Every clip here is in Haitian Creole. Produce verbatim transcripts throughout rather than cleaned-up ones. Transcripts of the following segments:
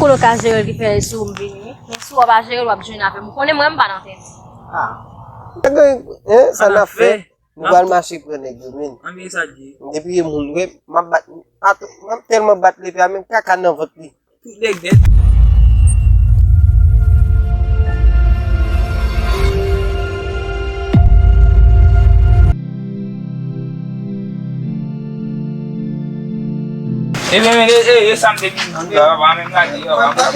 Konnen w ka jere l ki fè si w vini, wi. Men si w pa jere l, w ap jwenn avè m. Ou konnen mwen, m pa nan tèt. Ah. Nèg, hein, sa n ap fè? Nou pral mache pran nèg yo, men. Ann, men sa di. Depi e moun, wi, m ap bat, m ap tèlman bat lepè a, men kaka nan vant li. Tout nèg nèt. Ebyen, men, e, e, e sa m te di, papa, menm gade, papa.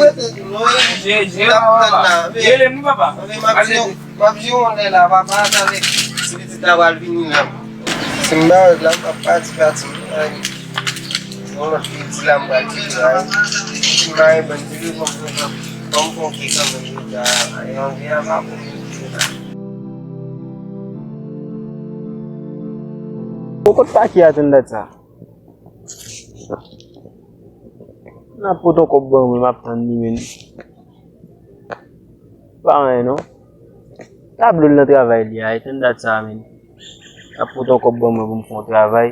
Je, je, papa. Rele m, wi, papa. M ap jere yon lè la, papa, tande. Si pitit la pral vini la. Si m pa wè l la, m ap pati, pati. Yon lòt peyi di la m pral di la. Si m pa gen bann peyi, fò m fè, fò m fè yon ke kanmenm, jodi a, e anvi a pa pou m di la. Bon, kot paki a tann dat sa? N ap pote yon kòb ban mwen, m ap tann li, men. Pa anyen non. Tablo l nan travay li a, e tann dat sa a, men. N ap pote yon kòb ban mwen pou m fè yon travay.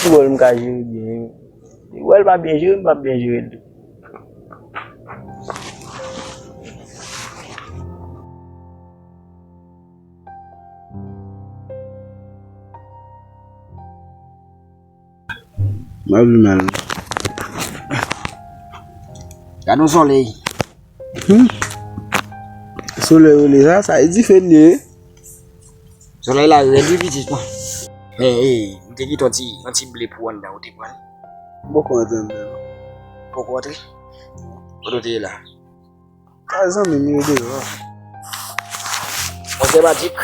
Ti wè l m ka jere byen, wi. Li wè l pa byen jere, m p ap byen jere l tou. M ap viv mal. Gade yon solèy. Hmm. Solèy ou li sa, sa e dife l ye. Solèy la rèd wi pitit mwen. Men, e, m te kite yon ti, yon ti ble pou anndan, ou te pran l? M poko antre anndan non. Poko antre? Kote w te ye la? Kay zanmi m yo deyò. Monchè Magic,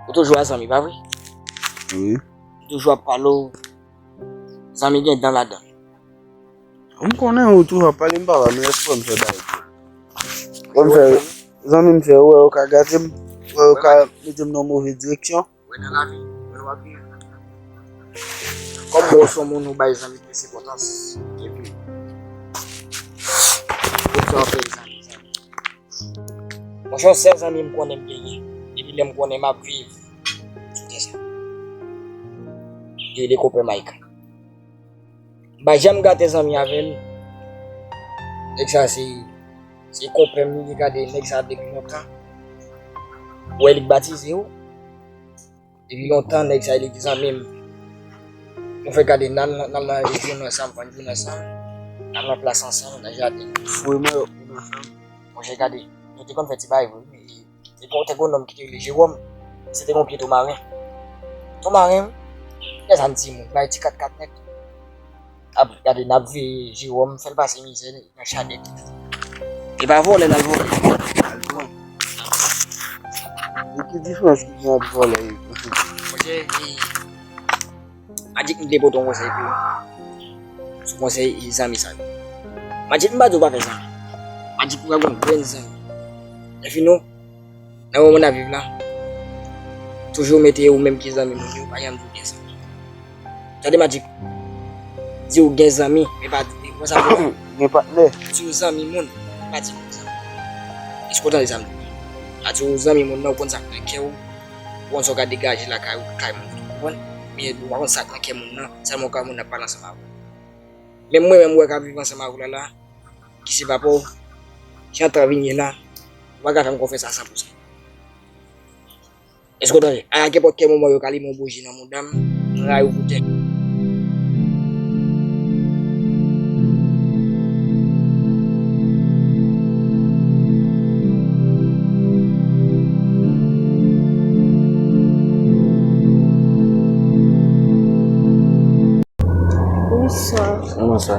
ou toujou a zanmi, pa vre? Wi. Ou toujou ap pale w. Zanmi gen dan ladan. M konnen ou toujou ap pale m, papa, men èske w wè m fè bagay pou ou? Wè m fè, zanmi m fè, ou wè ou ka gate m, ou wè ou ka mete m nan move direksyon. Wè nan lavi, wè w ap viv. Kòm bon w se yon moun ou bay zanmi plis enpòtans ke vi w. Pou sa w fè zanmi, zanmi. Monchè, yon sèl zanmi m konnen m genyen, depi lè m konnen m ap viv sou tè sa. Li rele Konpè Mike. M pa janm gate zanmi avè l. Nèg sa se, se konpè m, li gade nèg sa depi lontan. Ou wè li k batize w. Depi lontan, nèg sa li te zanmi m. Nou fèk gade n al, n al nan jounen ansanm, vann jounen ansanm. N al nan plas ansanm, nan jaden. Foure mayòk nou ansanm. Monchè gade, nou te konn fè ti bagay vre, wi. Te gon, te gon nonm ki te rele Jewòm. Se te gon pye tou maren. Tou maren, lè sa n timoun, bay ti kat kat nèt. Ap gade, n ap veye Jewòm, fè l pase mizè nan chadèk. E pa vòlè n al vòlè. Al pran. E ki diferans ki gen ant vòlè e... Monchè, e, Magic, m te pote yon konsèy pou ou. Sou konsèy zanmi sa yo. Magic, m pa di w pa fè zanmi. Magic, ou ka gen yon grenn zanmi. Lè fini, nan moman n ap viv la, toujou mete ou menm ki zanmi moun yo, pa janm di w gen zanmi. Tande Magic, di w gen zanmi, men pa di w konsa pou... Gen patnè. Di w zanmi moun, pa di w zanmi. Èske w tande sa m di w? Pa di w zanmi moun nan, ou konn sa k nan kè w, ou konn sa w ka degaje lakay ou, kay moun, ou konprann? Men ou pa konn sa k nan kè moun nan, sèlman ou ka wè moun nan ap pale ansanm avè w. Men mwen menm, ou wè k ap viv ansanm avè w la la, ki se papa w, jan tan vin ye la, ou pa ka fè m konfyans a san pou san. Èske w tande? A kenpòt kè moman yo ka limen yon bouji nan mouda m, m rayi w pou tèt. Bonswa. Bonswa.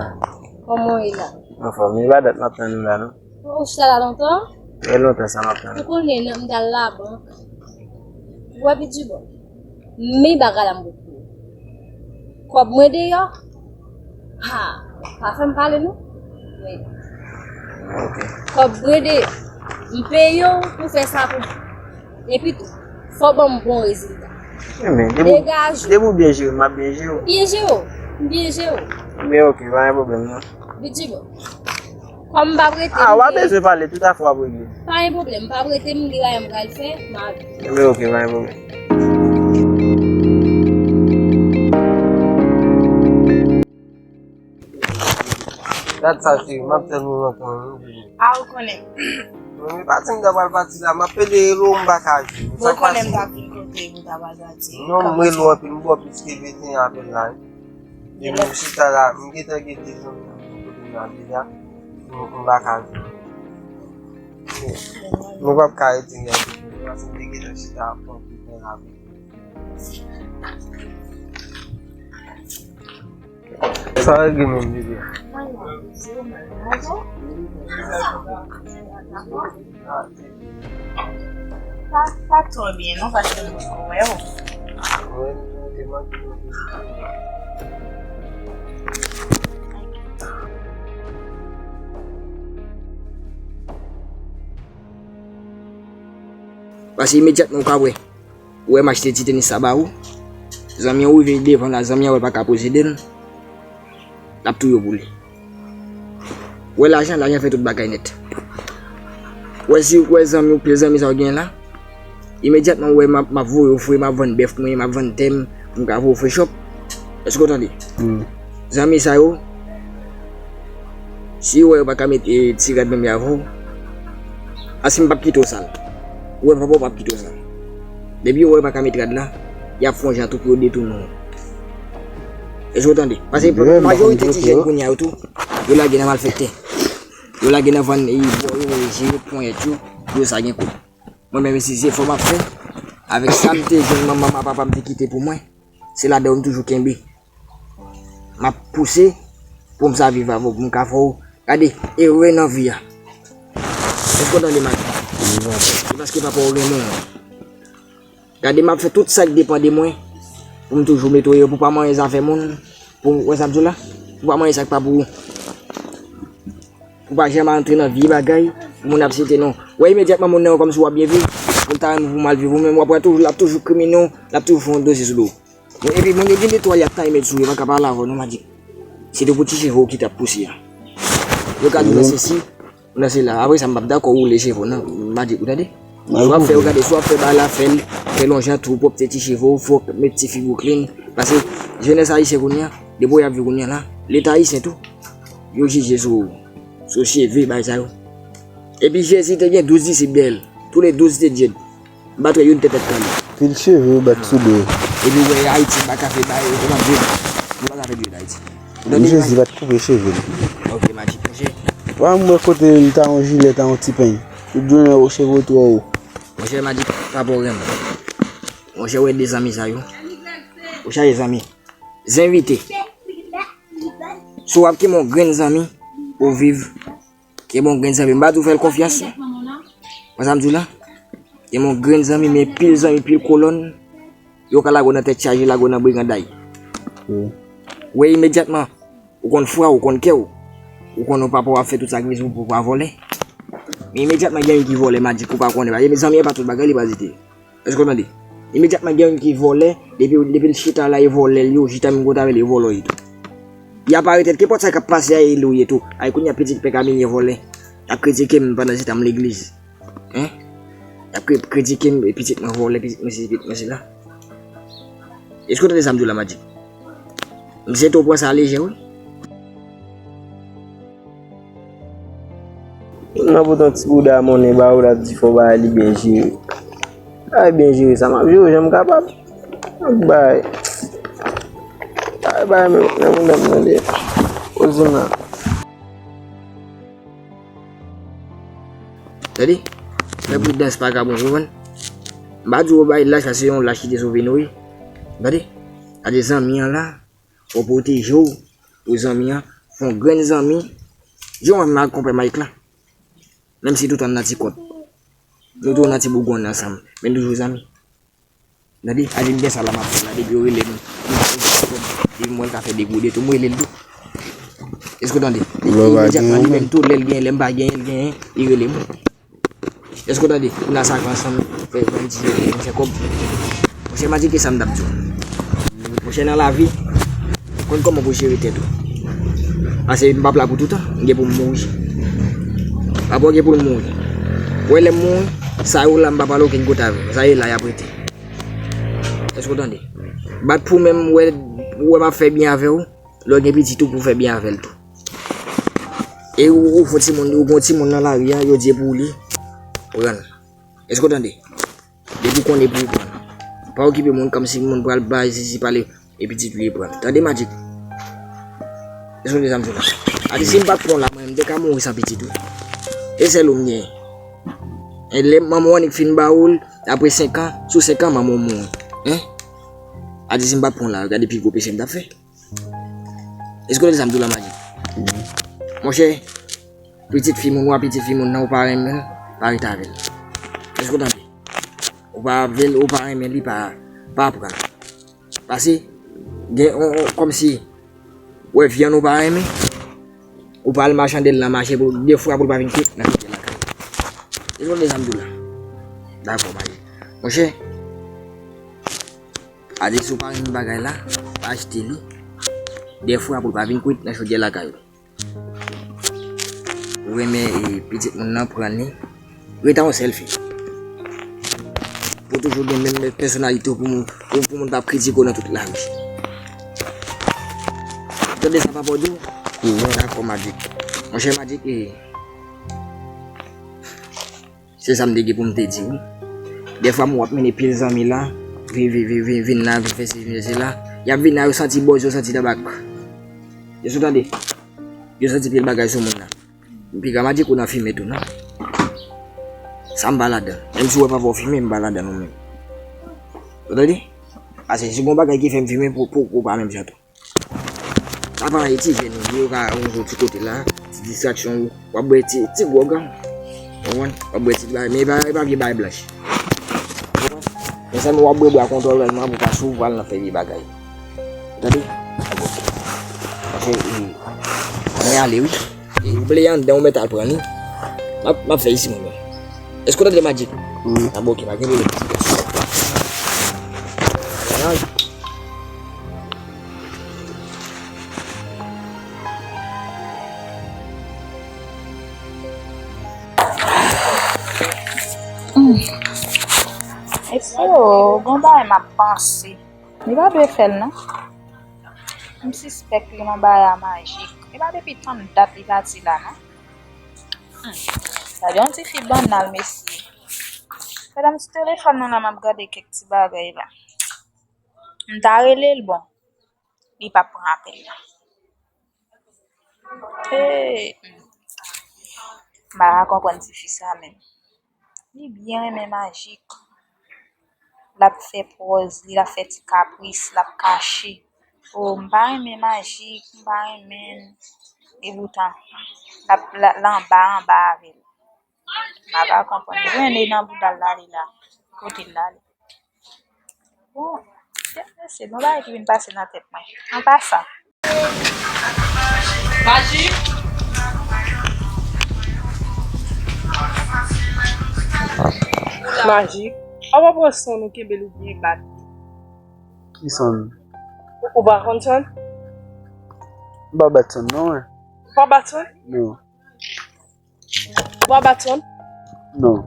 Kòman w ye la? Anfòm, e pa dat m ap tann ou la non. Ou chita la lontan? Trè lontan sa m ap tann. Ou konnen nan m t al labank. Ou wè Pitibò? Men bagay la m pot pou ou. Kòb mwen deyò. Ha, pa fè m pale non. Wi. Ok. Kòb mwen deyò. M peye w pou fè sa pou mwen. Epi tou, fò w ban m bon rezilta. Degaje w. Depi w byen jere m, m ap byen jere w. Byen jere w. M byen jere w. Men ok, pa gen pwoblèm non. Pitibò. Kòm m p ap rete, ah, w pa bezwen pale, tout afè w ap regle. Pa gen pwoblèm, m p ap rete, m gen bagay m pral fè, m ap vini. Ebyen, ok, pa gen pwoblèm. Gad sa, cheri, m ap tann ou lontan, wi. A, ou konnen. Mwen, pa di m ta pral pati la, m ap pede rele w, m pa ka jwenn ou. Ou konnen m t ap vin kote pou ta pral pati. Non, m rele w anpil, m ba w plis ke venteyen apèl la, wi. Depi m chita la, m gentan gen de zanmi nan kote m la deja. M, m pa ka jwenn ou. Nou p ap ka retire anpil, paske m te gentan chita ap pran tout tan la. Sa regle menm, bebe? Mwen, mwen, mwen, mwen, mwen. Pa, pa twò byen, non, paske m poko wè w. Paske imedyatman ou ka wè, ou wè m achte ti tenis sa ba ou, zanmi an rive devan la, zanmi an wè l pa ka posede l, l ap touye w pou li. Ou wè lajan, lajan fè tout bagay nèt. Ou wè si, ou wè zanmi ou, pil zanmi sa ou genyen la, imedyatman ou wè m ap, m ap voye ofri, m ap vann bèf mwen, m ap vann tè m, pou m ka voye ofri chòp. Èske w tande? Zanmi sa yo, si yo wè yo pa ka met, e, ti rad menm jan avè w, paske m p ap kite w sal. Ou wè papa w p ap kite w sal. Depi yo wè yo pa ka met rad la, y ap fè yon jan tou pou yo detounen w. Èske w tande? Paske majorite ti jèn kounye a yo tou, yo lage nan malfektè. Yo lage nan vann, e, bò yo, jere ponyèt yo, pou yo sa gen kob. Mwen menm, si se fò m ap fè, avèk sa m te jwenn manman m ak papa m te kite pou mwen, se ladan yo m toujou kenbe. M ap pouse pou m sa viv avè w, pou m ka fè w gade erè nan vi a. Èske w tande, Madi? Se paske papa w renmen w. Gade, m ap fè tout sa k depann de mwen pou m toujou mete w erè, pou w pa manyen zafè moun, pou w wè sa m di w la, pou w pa manyen sa k pa pou ou. Pou pa janm antre nan vye bagay, pou moun ap site non. Wè imedyatman moun nan wè kòmsi w ap byen viv, pou l ta renmen pou w mal viv ou menm, w ap wè toujou, l ap toujou krimine w, l ap toujou fè yon dosye sou do w. Bon, epi moun yo gen de twa y ap taye met sou yo, pa ka pale avè w non, Madi. Se te pou ti cheve w ki t ap pouse a. Yo ka di w nan sesi, ou nan sela. Apre sa, m p ap dakò woule cheve w nan, Madi, ou tande? Swa w ap fè, ou gade, swa w ap fè bagay la, fè l, fè lonjan tou, pwòpte ti cheve w, fò w met ti figi w clean. Paske jenès ayisyen kounye a, depi w ap viv kounye a la, Leta ayisyen tou, yo jije sou, sou cheve, bagay sa yo. Epi Jezi te gen douz disip dèyè l. Tou le douz te djed. M pa t wè youn te tèt kale. Pil cheve yo bat sou do yo. Epi w wè Ayiti, m pa ka fè bagay, yo pa djed. Yo pa ka fè djed Ayiti. Ou tande, Jezi pa t koupe cheve l. Ok, Madi, monchè. Wa m wè kote l ta yon jilè, ta yon ti peny. Tout jounen yo cheve w twò wo. Monchè, Madi, pa pwoblèm. Monchè, wè de zanmi sa yo. Ou chaje zanmi. Zenvite. Si w ap kenbe yon grenn zanmi, ou viv. Kenbe yon grenn zanmi. M pa di w fè l konfyans. Wè sa m di w la? Kenbe yon grenn zanmi, men pil zanmi, pil kolòn. Yo ka lage w nan tèt chaje, lage w nan briganday. Wi. Wè imedyatman, ou konn fwa, ou konn kè w. Ou konn papa w ap fè tout sakrifis pou, pou pa vòlè. Men imedyatman gen youn ki vòlè, Madi, ou pa konnen. Paske zanmi an pa tout bagay li pa zite. Èske w tande? Imedyatman gen youn ki vòlè, depi, depi l chita la, e vòlè l ye, ou chita menm kote avè l, e vòlè w ye tou. Y ap arete l, kenpòt sa k ap pase a, e li w ye tou. Ay, kounye a pitit pè Kaminye vòlè. Y ap kritike m pandan se tan m legliz. Hein? Y ap kri-, kritike m, pitit mwen vòlè, pitit mwen sesi, pitit mwen sela. Èske w tande sa m di w la, Madi? M swete w pran sa lejè, wi. Moun nan pote yon ti bouda monnen ba ou, l ap di fò w bay li byen jere. Bay byen jere sa, m ap jere jan m kapab. M ap bay. Bay, bay, men, men moun nan m tande. Poze m la. Tande? Fè pridans pa ka bon, ou konprann? M pa di w bay lach, paske se yon lach ki te sove nou, wi. Tande? Gade zanmi an la. Fò w pwoteje w pou zanmi an. Fè yon grenn zanmi. Jan w wè m ak konpè Mike la. Menm si tout an nan ti kòt. Nou tou nan ti bougon ansanm. Men nou toujou zanmi. Tande, a di m gen sa la m ap fè la. Depi yo rele m. Depi m wè l ka fè degode tou, m rele l tou. Èske w tande? Epi imedyatman li menm tou, lè l genyen, lè m pa genyen, l genyen, li rele m. Èske w tande? N a save ansanm, fè, fè yon ti jere, fè kòb. Monchè, Madi, ki sa m t ap di w? Monchè, nan lavi, konn kòman pou jere tèt ou. Paske m p ap la pou toutan, m gen pou m mouri. Papa w gen pou l mouri. Ou wè lè m mouri, sa yo la m p ap al okenn kote avè yo. Sa yo la y ap rete. Èske w tande? Bat pou menm, ou wè, ou wè m ap fè byen avè w, lè w gen pitit ou pou w fè byen avè l tou. E ou, ou fè timoun, ou gon timoun nan lari a, yo di e pou ou li pran. Èske w tande? Depi w konnen pou ou pran. Pa okipe moun kòmsi moun pral bay zizi pale e pitit li pran. Tande Magic. Èske w tande sa m di w la? A di si m pa t pran w la, mwen, m te ka mouri san pitit wi. E sèl ou m gen. E lè manman w annik fin ba ou l, apre senk an, sou senk an, manman w mouri. Hein? A di si m pa t pran w la, gade pi gwo peche m t ap fè. Èske w tande sa m di w la, Magic? Monchè, pitit fi moun ou a, pitit fi moun nan, ou pa renmen l, pa ret avè l. Èske w tande? Ou pa avè l, ou pa renmen li, pa, pa pran l. Pase, gen, on, on, kòmsi, ou wè vyann ou pa renmen, ou pa al machande l nan mache pou, de fwa pou l pa vin kwit nan fidye lakay. Èske w tande sa m di w la? Dakò, Magic. Monchè, a di si w pa renmen bagay la, pa achte li. De fwa pou l pa vin kwit nan chodyè lakay ou. Ou renmen e, pitit moun nan pran li. Rete yon sèl fi. Pou toujou gen menm pèsonalite w pou moun, pou, pou moun pa kritike w nan tout lari. Tande sa papa w di w? Dakò, Magic. Monchè Magic, e, se sa m te gen pou m te di w. Dèfwa m wè w ap mennen pil zanmi la, vin, vin, vin, vin, vin la, vin fè sesi, vin fè sela. Y ap vin la, yo santi bòz, yo santi tabak. Èske w tande? Yo santi pil bagay sou moun nan. M pi ka Magic ou nan fimen tou, non. Sa m pa ladan. Menm si w wè papa w fimen, m pa ladan non menm. Ou tande? Paske si gon bagay ki fè m fimen, pou, pou, pou pa menm jan tou. Sa pa anyen, ti jèn ou ye, ou ka rantre yon ti kote la, ti distraksyon ou, w ap bwè ti, ti gwòg an. Ou konprann? W ap bwè ti bagay, men e pa, e pa vye bagay blanch. Ou konprann? Men sèlman w ap bwè bwa kontwòl sèlman pou pa sou pral nan fè vye bagay. Ou tande? Paske, e, mwen ale wi. E, ble anndan ou mèt al pran li. M ap, m ap fè isi mwen menm. Èske w tande Magic? Wi. A bon, ok, pa gen pwoblèm. Hmm. Mesye o, gon bagay m ap panse. Li pa dwe fè l non. M sispèk li nan bagay a Magic. E pa depi tann dat li pati la non. Hmm. Gade yon tifi bannal mesye. Gade m sou telefòn nan la, m ap gade kèk ti bagay la. M ta rele l, bon, li p ap pran apèl la. Hey, m pa ka konprann tifi sa menm. Li byen renmen Magic. L ap fè pòz li, l ap fè ti kapris, l ap kache. O, m pa renmen Magic, m pa renmen l. Epoutan, l ap, l, l anba, anba avè l. M pa ka konprann. Grennen nan bouda l la, li la. Kote l la, li. Bon, se, se bon bagay ki vin pase nan tèt mwen. An pasan. Maji. Maji. Awa pran sòn ou kenbe l ou byen bat. Ki sòn? Ou, ou pa konn sòn? M pa bat sòn non, wi. Ou pa bat sòn? Non. Ou pa bat sòn? Non.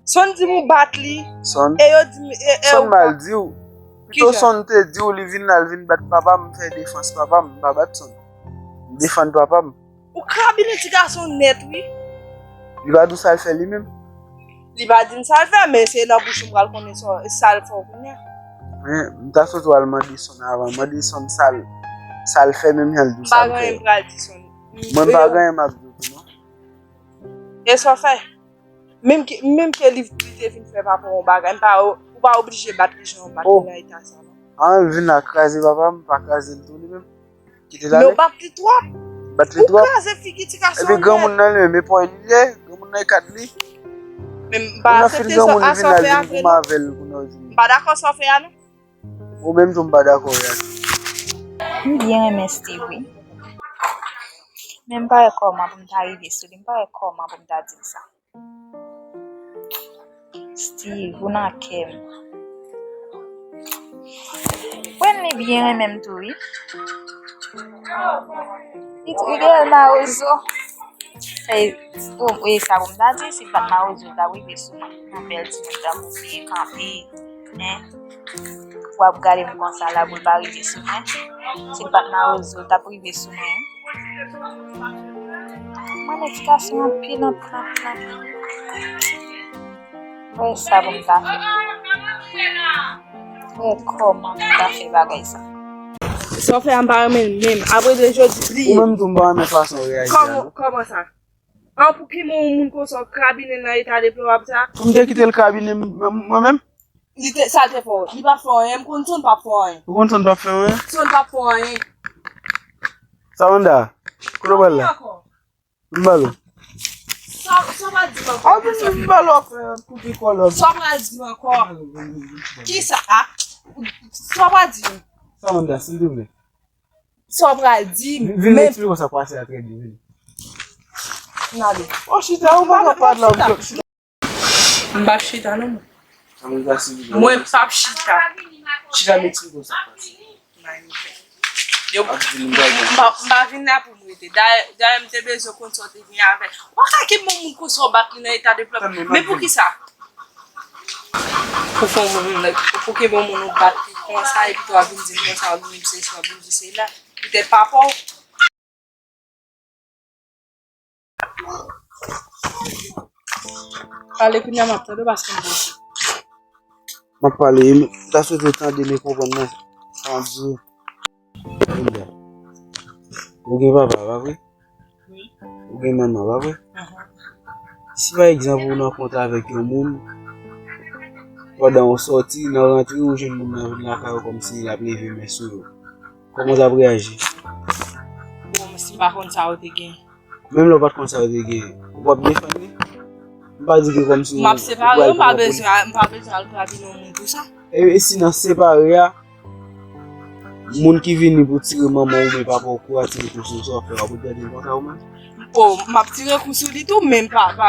Sòn di m ou bat li. Sòn? E yo di m, e, e Sòn ou mal pa di w. Pito Kijan? Sòn te di w li vin la, l vin bat papa m, fè defans papa m, m pa bat Sòn. M defann papa m. Ou krabinen ti gason nèt, wi. Li pa di w sa l fè li menm? Li pa di m sa l fè, men se nan bouch ou m pral konnen sa, sa l fè w kounye a. Men, m ta swete w al mande Sòn avan. Mande Sòn sa l, sa l fè menm jan l di w sa l fè. M pa gen anyen m pral di Sòn. Mwen m pa gen anyen m ap di w tou non. E sa w fè? Menm ke, menm ke li, li te vin fè papa w yon bagay, m pa, ou pa oblije bat li jan w bat li nan eta sa non. An, l vin la kraze papa m, pa kraze l tou li menm. Kite l ale. Men w bat li twòp. Bat li twòp. Ou kraze figi ti gason. Epi granmoun nan li menm, e pòy li ye, granmoun nan e kad li. Men m pa aksepte sa, a sa w fè a vre non. M pa dakò sa w fè a non. Ou menm tou m pa dakò wi ak li. M byen renmen Steve wi. Men m pa wè kòman pou m ta rive sou li, m pa wè kòman pou m ta di l sa. Steve, ou nan kè m. Wendy byen renmen m tou wi. Li tou, li gen mawozo. Fè, bon, e sa pou m ta di, si l pa t mawozo, l t ap rive sou mwen. Yon bèl timoun tankou w, kanpe, en. W ap gade m konsa la pou l pa rive sou mwen. Si l pa t mawozo, l t ap rive sou mwen. Mwen eksitase anpil, anpil, anpil, anpil. Mwen sa pou m ta fè. Mwen kòman m ta fè bagay sa. Sa w fè a m pa renmen l menm. Apre de jodi. Ou menm tou m pa renmen fason w reyaji a, non. Kòman, kòman sa? An, pou ki moun, moun konsa w krabinen nan eta deplorab sa? Pou m te kite l krabinen m, mwen, mwen menm? Li te, sa l te fè w? Li pa t fè w anyen, m konn Son pa t fè w anyen. Ou konn Son pa t fè w anyen? Son pa t fè w anyen. Samantha, kote w pral la? Ankò. M pale. Sa, sa w pral di m ankò? A, m pale w ap koupe kòlòt. Sa w pral di m ankò? Kisa? A? Sa w pral di m? Samantha, silvouplè. Sa w pral di m? Vin, vin eksplike w sa k pase a trè byen, vin. N ale. O, chita, ou pa ka pale la. M p ap chita non, mwen. Mwen p ap chita. Chita, m eksplike w sa k pase. Yo, m pa, m pa vin la pou m rete. Dayè, dayè, m te bezwen konn sa w te gen avè l. Ou pa ka kenbe yon moun konsa w bat li nan eta deplorab. Men poukisa? Pou fè yon moun, pou kenbe yon moun ou bat li konsa, epi tou w ap vin di m konsa, w ap vin di sesi, w ap vin di sela. Poutèt papa w. Pale kounye a, m ap tande w paske m blese. M ap pale, m ta swete w tande, men konprann nan sa m ap di w. Linda, ou gen papa, pa vre? Wi. Ou gen manman, pa vre? Ahan. Si pa egzanp ou nan kont avèk yon moun, pandan w sòti, nan rantre, ou jwenn moun nan vin lakay ou kòmsi l ap leve men sou yo. Kòman w t ap reyaji? Bon, si m pa konn sa yo te gen. Menm lè w pa t konn sa yo te gen, ou p ap defann li? M pa di ke kòmsi ou, m ap separe yo, m pa bezwen, m pa bezwen al krabi nan moun pou sa. E, e si nan separe a, moun ki vini pou tire manman ou oubyen papa ou kou a tire kou sou sa w ap fè, w ap regrèt li konsa ou menm? O, m ap tire kou sou li tou, men m pa, pa,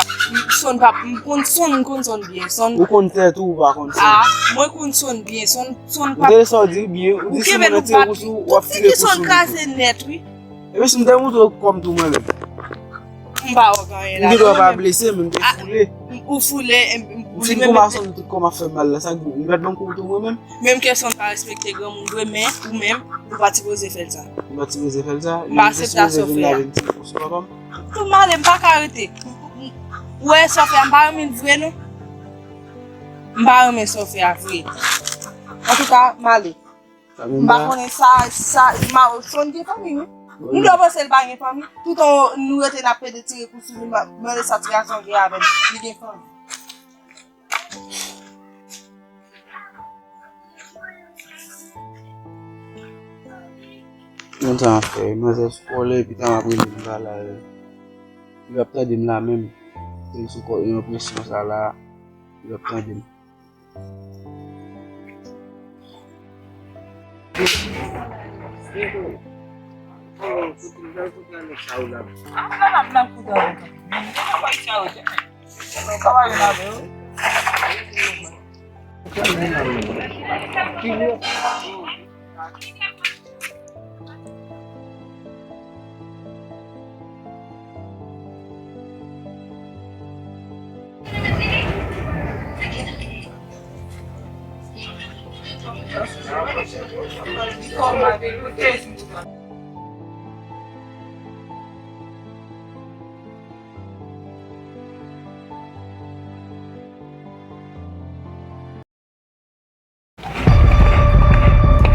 Son pa, m konn Son, m konn Son byen, Son. Ou konn tèt ou, ou pa konn Son? A, mwen konn Son byen, Son, Son pa. Ou te sa w di byen, ou di si moun nan tire kou sou ou, w ap tire kou sou li tou. Son kraze nèt, wi. Epi si m te moutre w kò m tou mwen menm? M pa wè anyen la. M gen dwa pa blese, men m te foule. Ou foule, m, m, m di m kòman Son, tout kò m ap fè mal la, sa k bon? Ou mèt ban m kou tou mwen menm? Menm ke Son pa respekte granmoun vre, men ou menm, ou pa sipoze fè l sa. Ou pa sipoze fè l sa? M pa aksepte sa w fè a. Ou sipoze vin la vin tire kou sou papa m? Tout m ale, m pa ka rete. Ou wè sa w fè a, m pa renmen l vre non. M pa renmen sa w fè a vre. Antouka, m ale. M pa konnen sa, sa, ma, Son gen fanmi, wi. Nou dwe panse l pa gen fanmi. Toutan nou rete n ap pede tire kou sou li, m ap mande sa ti gason gen avè l. Li gen fanmi. Mwen sa ap fè, manzè sou kòlè, epi tan ap rele m pa la, li p ap tande m la menm. Se sou kò, yon presyon sa la, li p ap tande m.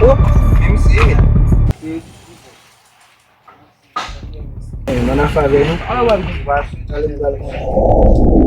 Oh, men misye. Eh, nan afè avè nou. Alò, wè, m. Talè m pral.